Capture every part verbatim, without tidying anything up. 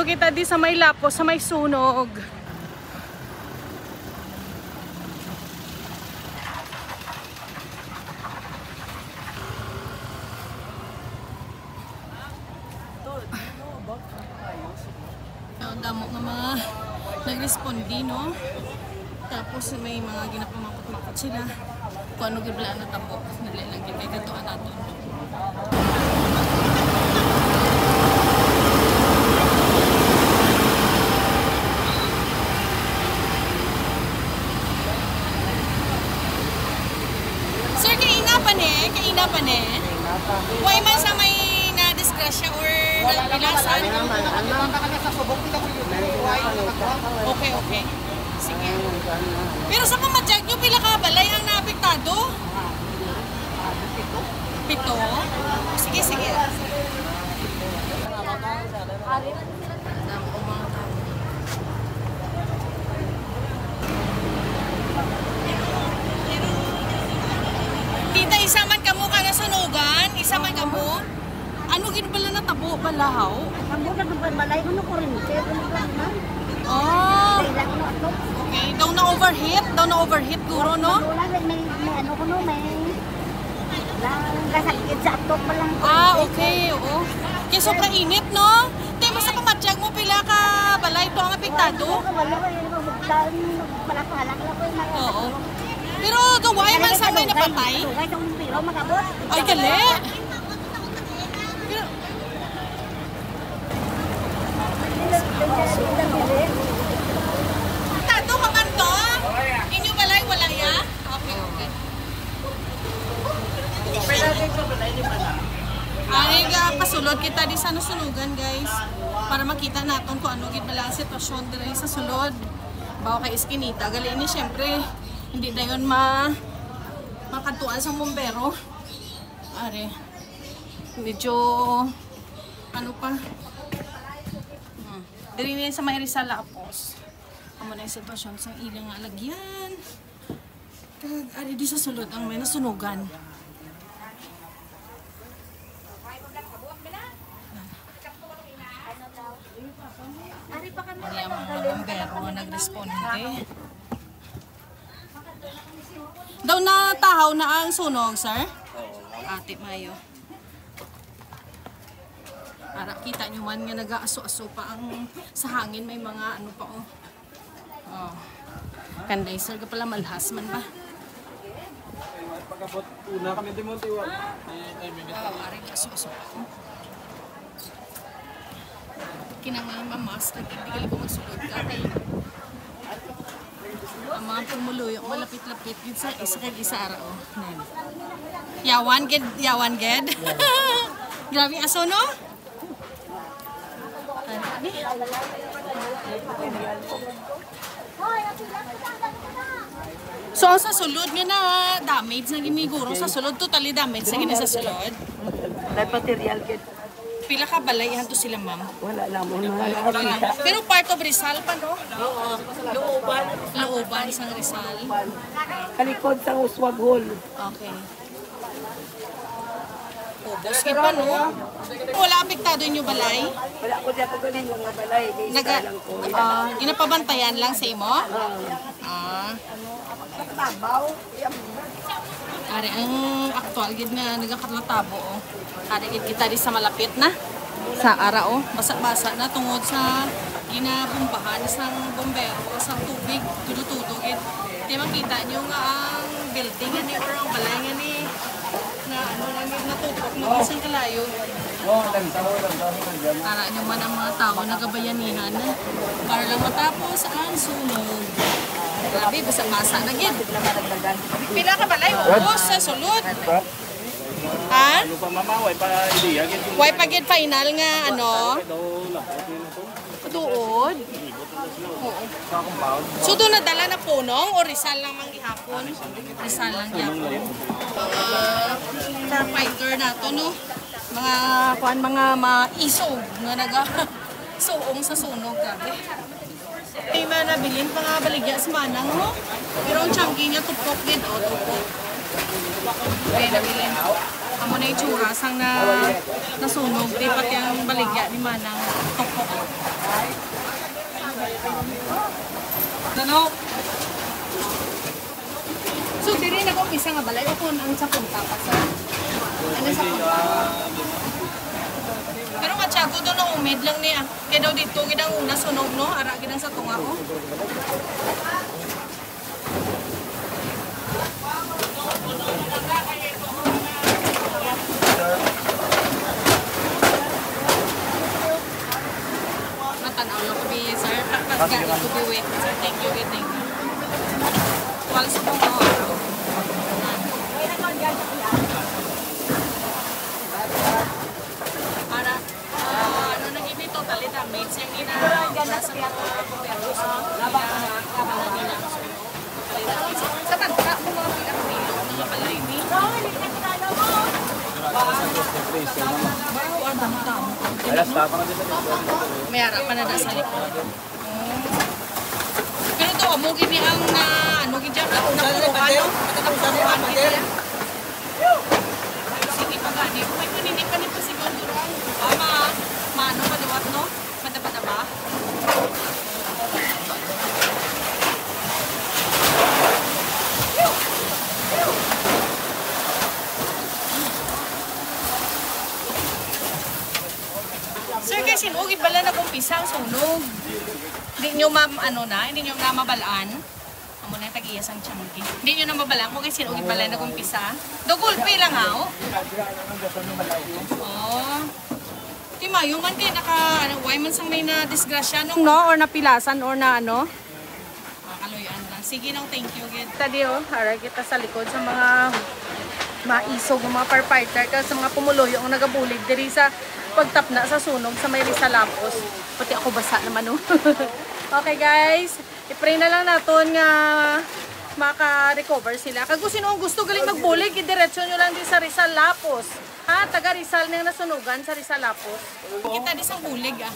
Kita di sa may lapos, sa may sunog. Ang damo nga mga nagresponde, no? Tapos may mga ginapamangkot-mangkot sila kung ano gid bala ang natabo. Dali lang gid kay kadtuan naton. Sir, kaina pa ni? Kaina pa ni? Way man sa may nadisgrasya or napilasan? Okay, okay. Sige. Pero sa pamatyag nyo, pila ka balay ang naapektado? Pito? Sige, sige. Tita, isa man kamo ka nasunugan? Isa man kamo? Ano gid bala natabo, balahaw? Ang buka ng balay, ano, kuryente, ano ba, ma'am? Oh. Kailangan, ano? Okay, daw na overheat, daw na overheat guro, no? Wala, may, may, may ano ko, no, may lang kasakit sa atok pa lang. Ah, okay, oo. Kaya sobra init, no? Te, basta pamatyag mo, pila ka balay to ang apektado? Wala, wala, wala, wala, wala, wala, wala, wala, wala. Oo. Pero gawa man sa may napatay. Ay, gali. Pero, Tato ka man to? Inyo balay, wala ya? Okay, okay. Ari, ga, pasulod kita di sa nasunugan, guys. Para makita naton kung ano gid bala ang sitwasyon diri sa sulod. Bawo kay iskinita, gali ni, syempre, hindi dayon ma-, makadtuan sang bombero. Ari, medyo, ano pa? Hmm. Diri ni sa may Rizal Lapos. Amo na yung sitwasyon sa ilang nga alagyan. Kag ari di sa sulod ang may nasunugan. Ari ang mga bombero nga nagresponde. Daw natahaw na ang sunog, sir? Ate Mayo. Ara, kita nyo man nga nag-aaso-aso pa ang, sa hangin, may mga ano pa, oh. Oh. Kanday, sir, ka pala malhas man ba? Pagkabot, una kami di mo tiwa. Ay, ay, may Oh, ari, aso-aso pa, oh. Kinanglan mamask, nagtigil ko magsulod ka kay ang mga pumuluyo, malapit-lapit gid sa isa kag isa ara, oh. Nan. Yawan gid, yawan gid. Grabe aso, no? Ano ni? So, sa sulod nga na damage na gini guro, sa sulod, totally damage na gini sa sulod. May material gid. Pila ka balay hanto sila, ma'am? Wala lang mo na. Pero part of Rizal pa, no? Oo. Looban. Looban sang Rizal. Kalikod sang Uswag Hall. Okay. Ubos gid pa, no? Wala apektado inyo balay? Wala ko di ako galing mga balay. May Naga, isa lang ko. Ah, ginapabantayan lang sa imo? Oo. Ah. Ano, ang pagtabaw, yung Ari ang aktual gid nga nagakatlatabo, oh. Ari gid kita di sa malapit na. Sa ara, oh, basa-basa na tungod sa ginabombahan sang bombero sa tubig, tudo-tudo gid. Di makita nyo nga ang building nga ni or ang balay nga ni na ano na ni natupok na isang kalayo. Ara nyo man ang mga tao nagabayanihan para lang matapos ang sunog. Grabe, basa-basa na gid. Pila ka balay? Ubos sa sulod. Ha? Ano pa, mama? Way pa idea gid. Way pa gid final nga ano? Duod. Oo. So, doon nadala na Punong o Rizal lang man gihapon? Rizal lang gihapon. Mga fighter nato, no? Mga, kuan, mga maisog nga naga suong sa sunog, grabe. May mga nabilin pa nga baligya si Manang, no? Pero ang tiyanggi niya, tupok gid, oh, tupok. May nabilin. Amo na itsura sang na, nasunog, di pati ang baligya ni Manang, tupok. Layo ko ang sa punta pa, sir. Ano sa punta? Pero Matiago daw na humid lang niya. Kaya daw dito, gid ang una sunog, no? Ara, gid ang sa tunga, oh. Matan-aw lang ko, bi, sir. Pagka ito, bi, wait, sir. Thank you, bi, thank you. Wala sa mga para, ah, ano na gid, totally damage. Yung ina, wala sa mga gobyerno sa mga nila. Sa banta, mga pila-pila, mga balay ni. Wow, ang damo-damo. May ara pa na da sa likod. Pero to, amo gini ang na, ano gid dyan, ang napuruhan, no? Napuruhan gid dyan. Sige pa gani. May panini pa nito siguro. Ama, mano pa liwat, no? Madaba-daba. Sir, kay sin-o gid bala nag-umpisa ang sunog? Di nyo, ma'am, ano na, hindi nyo na mabalaan? Amo na tag-iya sang tiyangke. Hindi nyo na mabalaan kung kay sin-o gid bala nag-umpisa? Do gulpi lang, ha, oh. Oh. Ti mayo man kay naka, ano, way man sang may na disgrasya nung, no, or napilasan or na ano. Ah, kaluy-an lang. Sige, no, thank you gid. Tadi, oh, ara kita sa likod sa mga maisog nga mga firefighter kag sa mga pumuluyo ang nagabulig diri sa pagtapna sa sunog sa may Rizal Lapuz. Pati ako basa naman, oh. Okay, guys, i-pray na lang naton nga maka-recover sila. Kag kung sino ang gusto gali magbulig, idiretso nyo lang di sa Rizal Lapuz. Ha, taga Rizal nang nasunugan sa Rizal Lapuz. Kita di sang bulig, ah.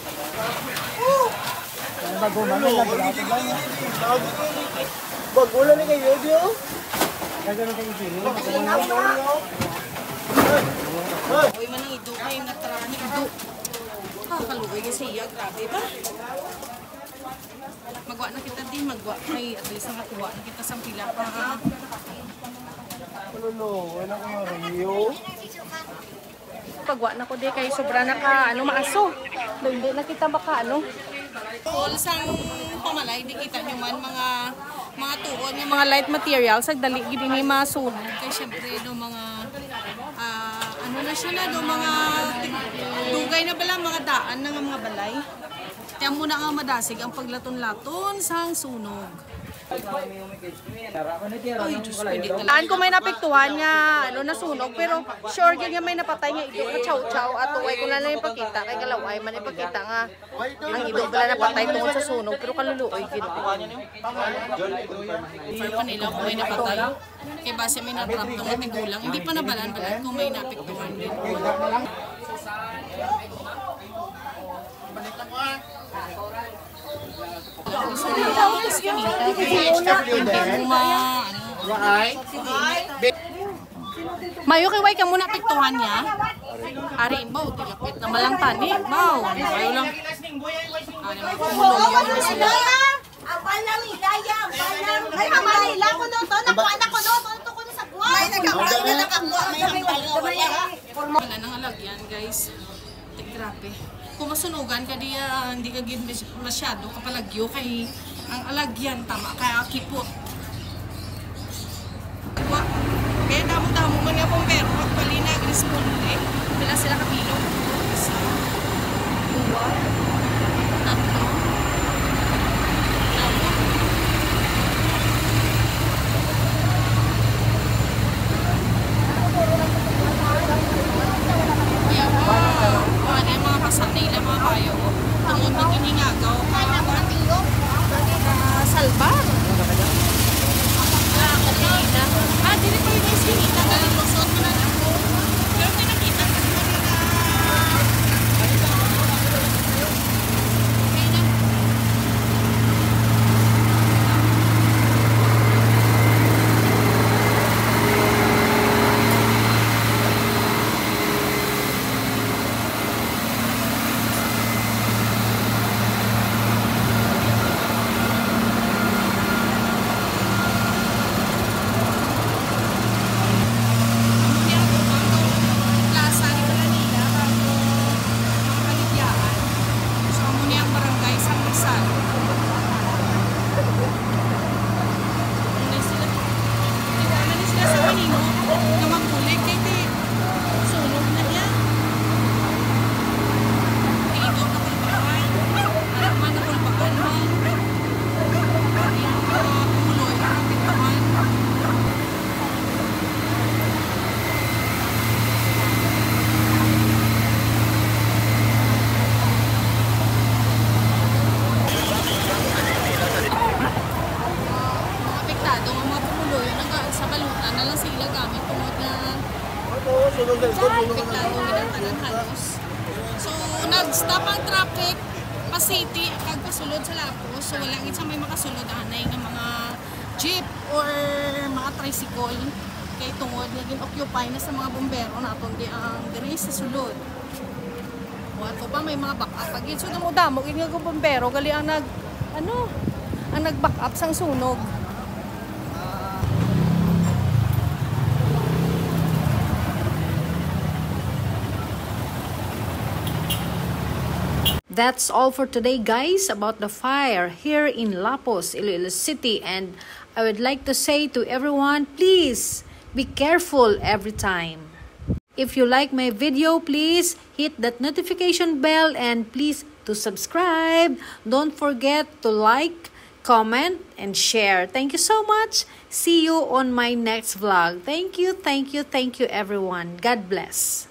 Bago man, may naglato lang. Bago lang ni kayo, di, oh. Gagano kayo, Jimmy? Uy, man ang ido kay natrani ido. Ah, kaluoy kay siya, grabe ba? Magwa na kita din, magwa kay at least nakakuha na kita sang pila pa. Ano, no? Wala ko nga, Romeo. Pagwa na ko di kay sobra na ka, ano, maaso. Do, hindi na kita maka, ano. Tol, sang pamalay, di kita nyo man mga, mga tuon nga mga light materials, sa dali gid ini masunog. Kay syempre, do mga, ah, ano na siya na, do mga ti-, dugay na bala, mga daan na nga mga balay. Kaya muna nga madasig ang paglaton-laton sang sunog. Ay, Diyos ko, hindi talaga. An kung may napiktuhan nga, ano, nasunog, pero sure gyud nga may napatay nga ido nga chow-chow, ato way ko na lang ipakita, kay kalaway man ipakita nga ang ido pala napatay tungod sa sunog, pero kaluluoy gyud. Confirm pa nila kung may napatay. Kay base may natrap tungod may gulang, hindi pa nabalaan-balaan kung may napiktuhan gyud. Mayo kay way ka muna piktuhan niya. Ari, baw, tilapit na malang tani. Baw, mayo lang. Ari, kumulong lang sila. Ang balang ilaya, ang balang. Ay, ang Manila ko no to, nakuha na ko no to, to ko no sa buwan. May nagkakuha, may nagkakuha, may nagkakuha. Wala nang alagyan, guys. Te, grabe. Kung masunugan ka, di, ah, hindi ka gid mas-, masyado kapalagyo kay ang alagyan, tama ka, kipot. Wa. Kaya damo-damo man nga bumbero, actually, nag-responde. Pila sila ka bilog? Isa, duwa, tatlo, damo. Kaya, ah, ah, yung mga basa na ilang mga bayo, oh. Tungod na giningagaw, ah, ah, salba. Ah, kanina. Ah, dili pa yung isingit na galing lusot na ako. Pero pinakita ko sila nila. Traffic lang ang ginatanan halos. So, nag-stop ang traffic pa city kag pasulod sa Lapos. So, wala gid sa may makasulod anay nga mga jeep or mga tricycle. Kay tungod nga gin-occupy na sa mga bumbero naton di ang diri sa sulod. Wa to pa may mga back up pa gid. So, damo-damo gid nga bumbero gali ang nag ano, ang nag-back up sang sunog. That's all for today, guys, about the fire here in Lapos, Iloilo City. And I would like to say to everyone, please be careful every time. If you like my video, please hit that notification bell and please to subscribe. Don't forget to like, comment, and share. Thank you so much. See you on my next vlog. Thank you, thank you, thank you, everyone. God bless.